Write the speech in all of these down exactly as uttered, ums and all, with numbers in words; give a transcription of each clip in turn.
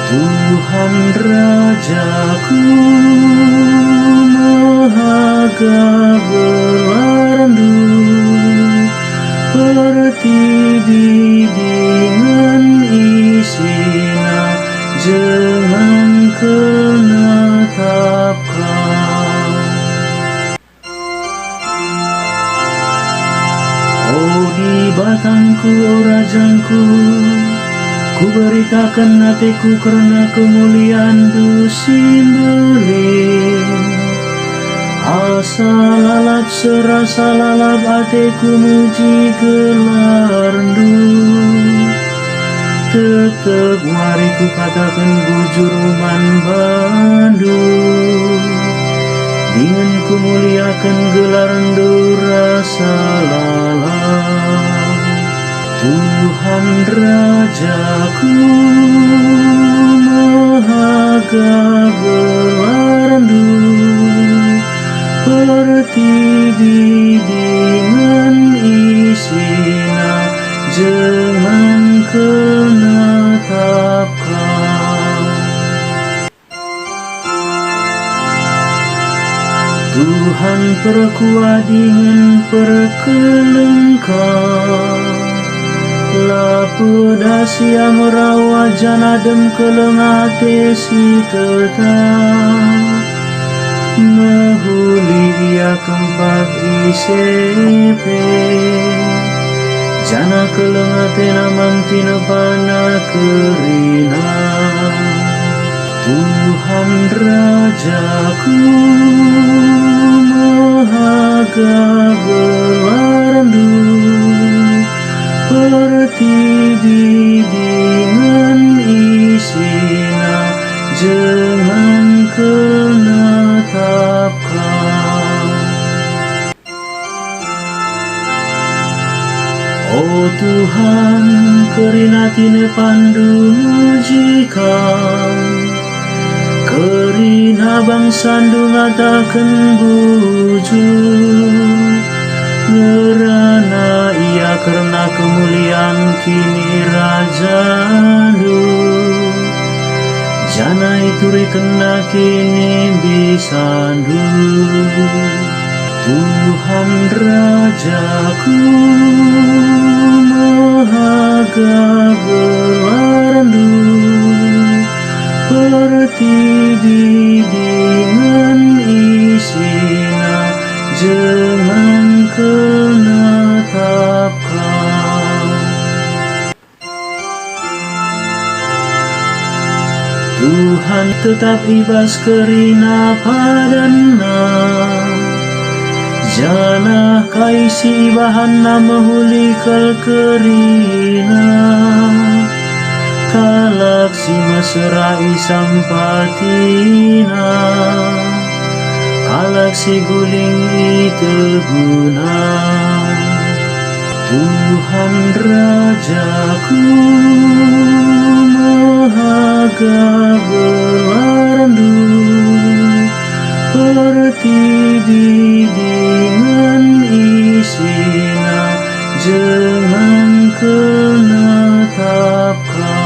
Tuhan Rajaku, mehaga gelarNdu, pertibi dingen isina jengenken netapken. O Dibatangku, o Rajangku, kuberitaken ateku kerna kemulianNdu si mbelin. Asa lalap serasa lalap ateku muji gelarNdu. Tetep wari kukataken bujur man bandu, dingen kumuliaken gelarNdu rasa lalap. Tuhan Rajaku, mehaga gelarNdu, pertibi dingen isina jengenken netapken. Tuhan perkuah dingen perkelengka, la pedas Ia merawa janah dem keleng ate si tetap. Mehuli Ia kempak ise pe, janah keleng ateNa man tinepaNa kerina. Tuhan Rajaku, mehaga gelarNdu, pertibi dingen isina jengenken netapken. O Tuhan, kerina tinepaNdu muji Kam, kerina bangsaNdu ngataken bujur, ngerana Ia kerna kemulian kinirajanNdu, janah iturikenNa kinibisanNdu. Tuhan Rajaku, mehaga gelarNdu, pertibi dingen isina jengenken netapken. Tuhan tetap i bas kerina padanNa, janah kai si ibahanNa mehuli kal kerina. Kalak si mesera isampatiNa, kalak si guling iteguna. Tuhan Rajaku, mehaga gelarNdu, pertibi dingen isina jengenken netapken.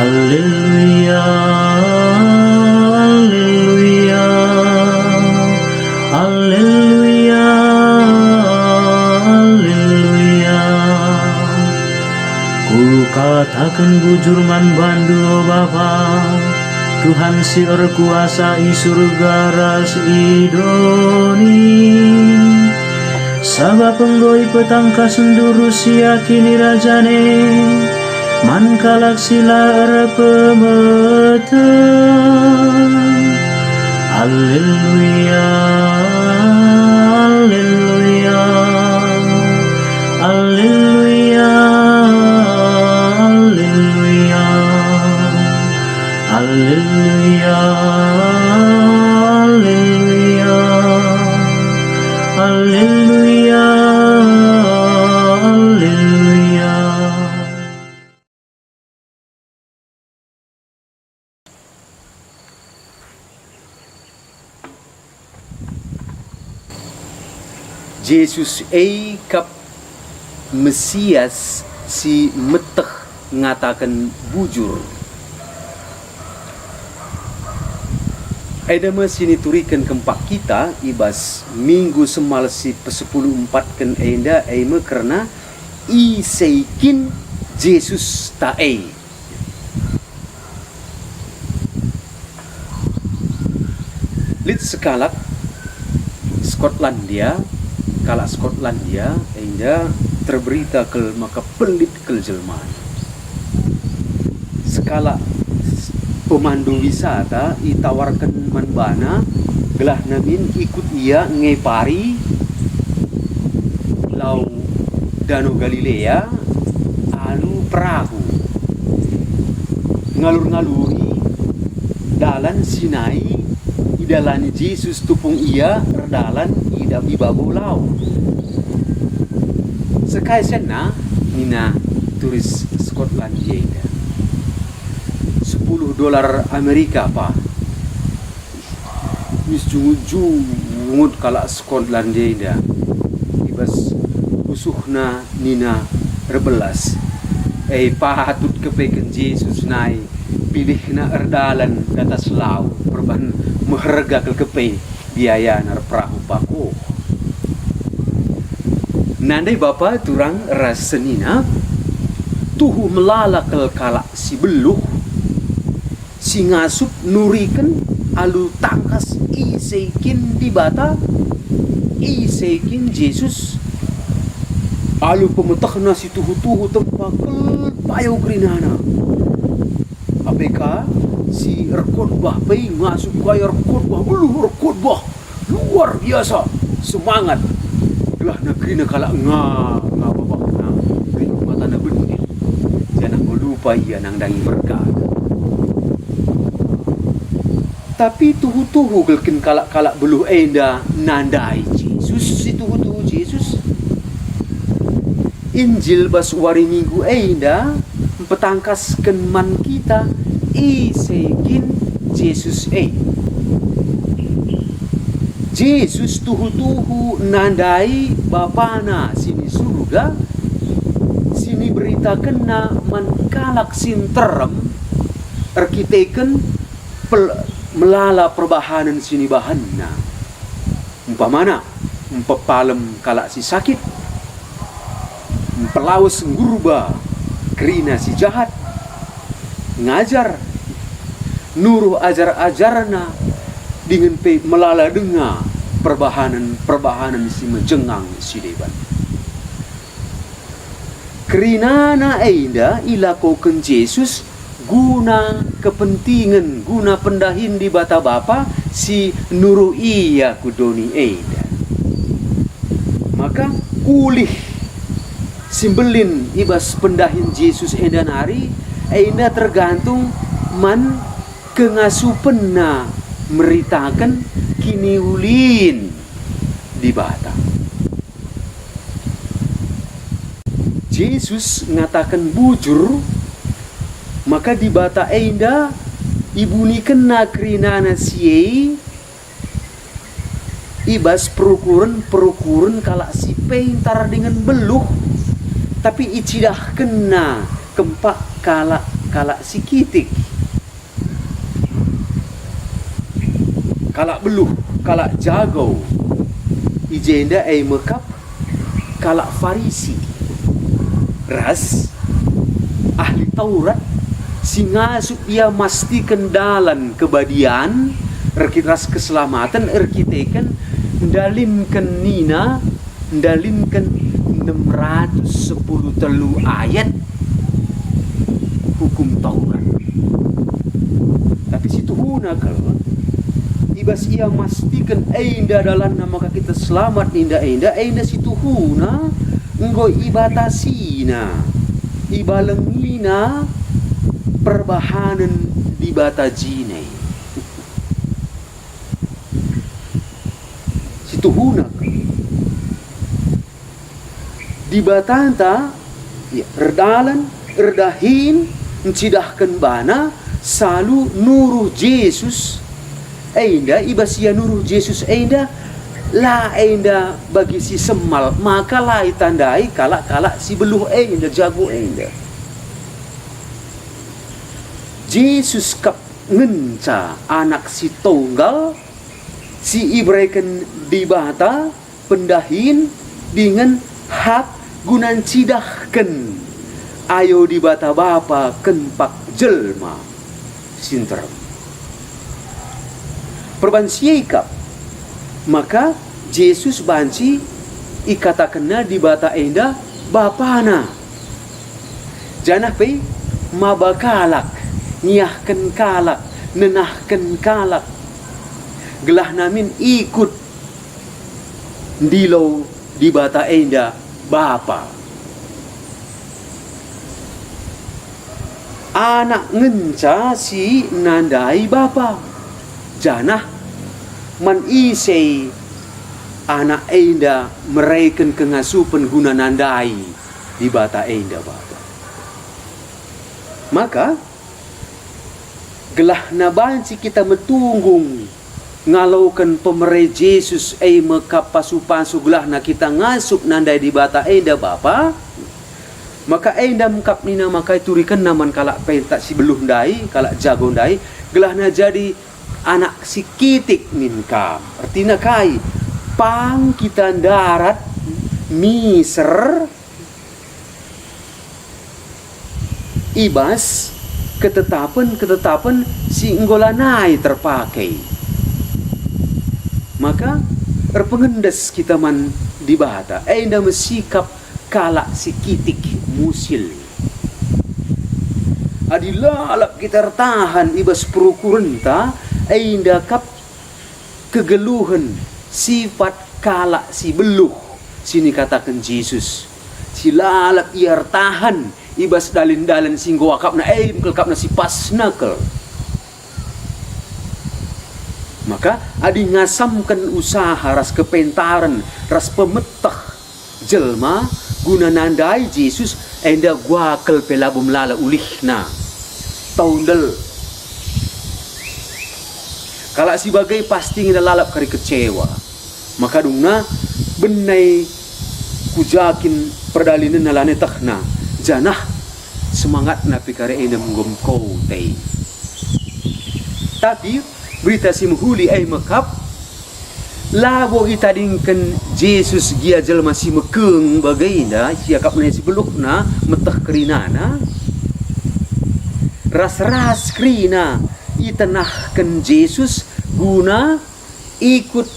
Alleluia, alleluia, alleluia, alleluia. Kukataken bujur man bandu, o Bapa, Tuhan si erkuasa i Surga ras i doni. Sabap enggo ipetangkasndu Rusia Kinirajan e man kalak si la erpemeteh. Alleluia, alleluia, alleluia, alleluia. Alleluia, alleluia, alleluia, alleluia. Jesus e kap Mesias si meteh ngataken bujur. Enda me si nituriken kempak kita i bas Minggu Semal si pesepuluh empatken enda, e me kerna ise kin Jesus ta e. Lit sekalak Skotlandia, kalak Skotlandia enda terberita kal maka pelit kal jelmana. Sekalak pemandu wisata itawarken man bana gelah min ikut ia ngepari lau Dano Galilea alu perahu. Ngalur-ngaluri dalan si nai idalani Jesus tupung ia erdalan i da-, i babo lau. "Sekai senna?" nina turis Skotlandia enda. "Sepuluh dolar Amerika, Pa." Misjungut-jungut kalak Skotlandia enda. I bas pusuhna nina erbelas, "E, patut kepeken Jesus nai pilihna erdalan datas lau perban meherga kal kepe biayana erperahu pakuh." Nandai bapa turang ras senina, tuhu melala kal kalak si beluh, si ngasup nuriken alu tangkas ise kin Dibata, ise kin Jesus. Alu pemetehna si tuhu-tuhu tempa kal payo kerinana. Ape ka si erkhotbah pe ngasup gaya erkhotbah, beluh erkhotbah. Luar biasa semangat. Gelah kerina kalak nga, nga babahna, rikut matana bendil, janah melupa ia nandangi merga. Tapi tuhu-tuhu kal kin kalak-kalak beluh enda nandai Jesus, si tuhu-tuhu Jesus. Injil bas wari Minggu enda mpetangkasken man kita ise kin Jesus e. Jesus tuhu-tuhu nandai Bapana si ni Surga, si niberitakenNa man kalak si nterem erkiteken pel-, melala perbahanen si nibahanNa. Umpamana, mpepalem kalak si sakit, mpelawes nggurba kerina si jahat, ngajar, nuruh ajar-ajarNa, dingen pe melala denga perbahanen-perbahanen si mejengang si deban. Kerinana enda ilakoken Jesus guna kepentingen, guna pendahin Dibata Bapa si nuruh Ia ku doni enda. Maka ulih si mbelin i bas pendahin Jesus enda nari, enda tergantung man kengasupenna meritaken kiniulin Dibata. Jesus ngataken bujur maka Dibata enda ibunikenNa kerinana si e i bas perukuren-perukuren kalak si pentar dingen beluh, tapi icidahkenNa kempak kalak-kalak si kitik. Kalak beluh, kalak jago i jenda e me kap kalak Farisi ras ahli Taurat si ngasup ia mastiken dalan kebadian erkit-, ras keselamaten erkiteken ndalinken nina, ndalinken enem ratus sepuluh telu ayat Hukum Taurat. Tapi si tuhuna kal, i bas ia mastiken enda dalanna maka kita selamat ninda enda, enda si tuhuna enggo ibatasina, ibalengina perbahanen Dibata jine. Si tuhuna kal. Dibatanta, ya, erdalan, erdahin, ncidahken bana, salu nuruh Jesus. Enda, i bas ia nuruh Jesus enda, La enda bagi si semal, maka la itandai kalak-kalak si beluh enda, jago enda. Jesus kap ngenca Anak si Tunggal si ibereken Dibata pendahin dingen hak guna ncidahken ayo Dibata Bapa kempak jelma si nterem. Perban si e kap maka Jesus banci ikatakenna Dibata enda Bapana. Janah pe maba kalak, ngiahken kalak, nenahken kalak, gelahna min ikut ndilo Dibata enda Bapa. Anak ngenca si nandai Bapa, janah man ise Anak enda mereken kengasupen guna nandai Dibata enda Bapa. Maka, gelahna banci kita metunggung ngaloken pemere Jesus e me kap pasu-pasu gelahna kita ngasup nandai Dibata enda Bapa, maka enda me kap nina maka iturikenna man kalak pentar si beluh ndai, kalak jago ndai, gelahna jadi anak si kitik min kam. Ertina kai? Pang kita ndarat miser i bas ketetapen-ketetapen si enggo lanai terpake. Maka erpengendes kita man Dibata, enda me sikap kalak si kitik musil. Adi lalap kita ertahan i bas perukurenta, enda kap kegeluhen, sipat kalak si beluh si nikataken Jesus, si lalap ia ertahan i bas dalen-dalen si enggo akapna, e me kal akapna si pasna kal. Maka, adi ngasamken usaha ras kepentaren ras pemeteh jelma guna nandai Jesus, enda guakel pe labo melala ulihna. Taundel. Kalak si bage pasti nge lalap kari kecewa. Maka dungna benai ku ja kin perdalinenna lanai tehna, janah semangatna pe kari enda menggomkau tei. Tapi berita si mehuli e mekap, labo itadingken Jesus gia jelma si mekeng bagenda, siakapna si beluhna, meteh kerinana. Ras-ras kerina itenahken Jesus guna ikut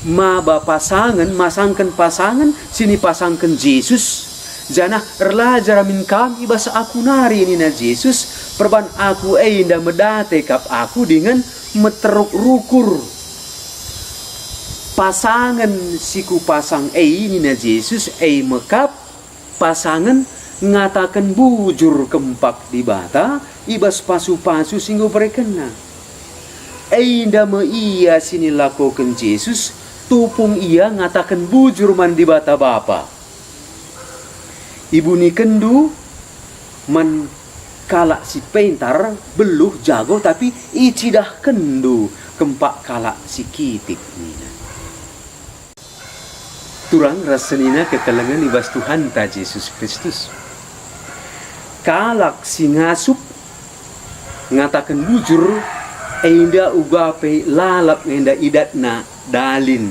maba pasangen, masangken pasangen si nipasangken Jesus, janah erlajar min kam i bas aku nari, nina Jesus, perban aku enda medate kap aku dingen meteruk rukur. Pasangen si kupasang e, nina Jesus, e mekap pasangen ngataken bujur kempak Dibata i bas pasu-pasu si enggo berekenNa. Enda me ia si nilakoken Jesus, tupung ia ngataken bujur man Dibata Bapa. Ibunikenndu man kalak si pentar, beluh, jago, tapi icidahkenndu kempak kalak si kitik, nina. Turang ras senina kekelengen i bas Tuhanta Jesus Kristus. Kalak si ngasup ngataken bujur, enda uga pe lalap nge enda idatna dalin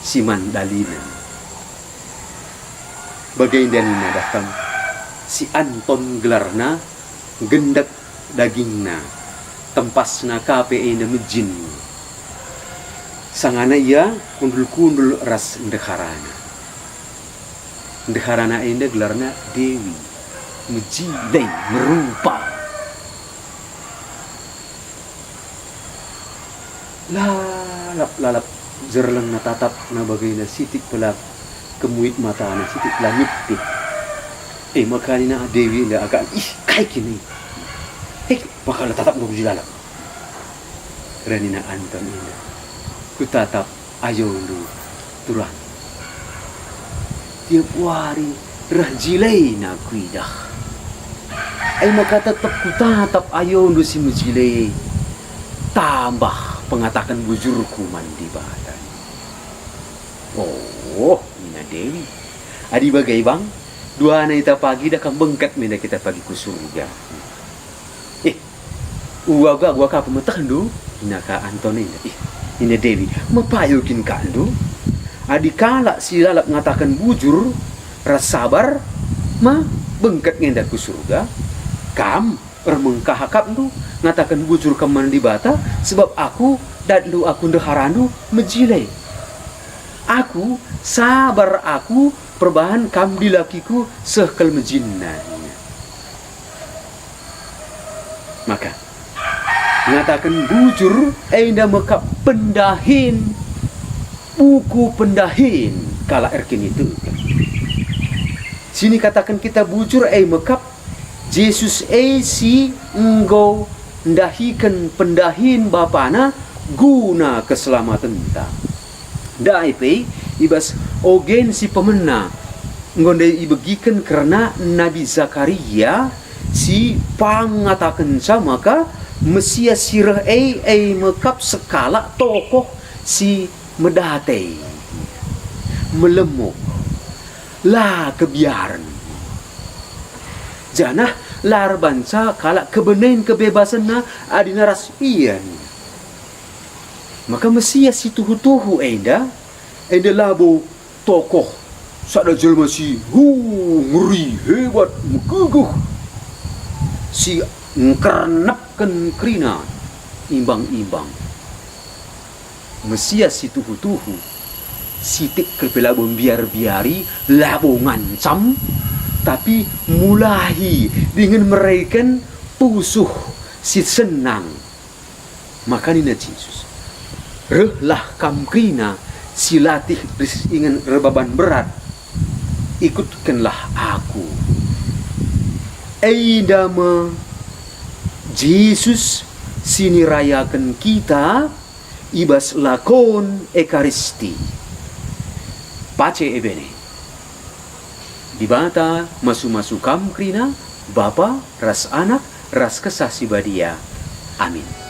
si man dalinen. Bagenda nina dah kam, si Anton gelarna, gendek dagingna, tempasna ka pe enda mejin. Sangana ia kundul-kundul ras ndeharana. Ndeharana enda gelarna Dewi, mejile merupa. Lalap-lalap jerlengna tatapna bagenda, sitik pe la kemuit matana, sitik la nipit. E maka nina Dewi enda agak, "Ih, kai kin e? Hei, maka la tatapndu ku je lalap." Reh nina Anton enda, "Kutatap ayondu, turang. Tiap wari reh jilena kuidah. E maka tetep kutatap ayondu si mejile, tambah pengataken bujurku man Dibata." Oh, nina Dewi. Adi bage bang, duana ita pagi dah kam bengket me enda kita pagi ku Surga. Eh, uga, uga ka pemetehndu? Nina ka Anton enda. Ih, nina Dewi, mepayo kin kakndu? Adi kalak si lalap ngataken bujur ras sabar, ma bengket nge enda ku Surga? Kam ermengkah akapndu ngataken bujur kam man Dibata, sebab aku, datndu aku ndeharandu, mejile. Aku, sabar aku perbahan kam dilakiku seh kal mejinna. Maka, ngataken bujur enda mekap pendahin, buku pendahin kalak erkiniteken. Sinikataken kita bujur e mekap Jesus e si enggo ndahiken pendahin Bapana guna keselamatenta. Ndai pe, i bas ogen si pemena, enggo ndai ibegiken kerna Nabi Zakaria si pang ngatakenca maka Mesias si reh e, e mekap sekalak tokoh si medate, melemuk, la kebiaren. Janah la erbanca kalak kebenen kebebasenna adina ras ia. Maka Mesias si tuhu-tuhu enda, enda labo tokoh, sada jelma si, hu, ngeri, hebat, megegeh, si ngkernepken kerina imbang-imbang. Mesias si tuhu-tuhu, sitik kal pe labo mbiar-biari, labo ngancam, tapi mulahi dingen mereken pusuh si senang. Maka nina Jesus, "Rehlah kam kerina si latih ris ingen erbaban berat, ikutkenlah Aku." Enda me Jesus si nirayaken kita i bas lakon Ekaristi. Pace ebene. Dibata masu-masu kam kerina, Bapa ras Anak ras Kesah Si Badia. Amin.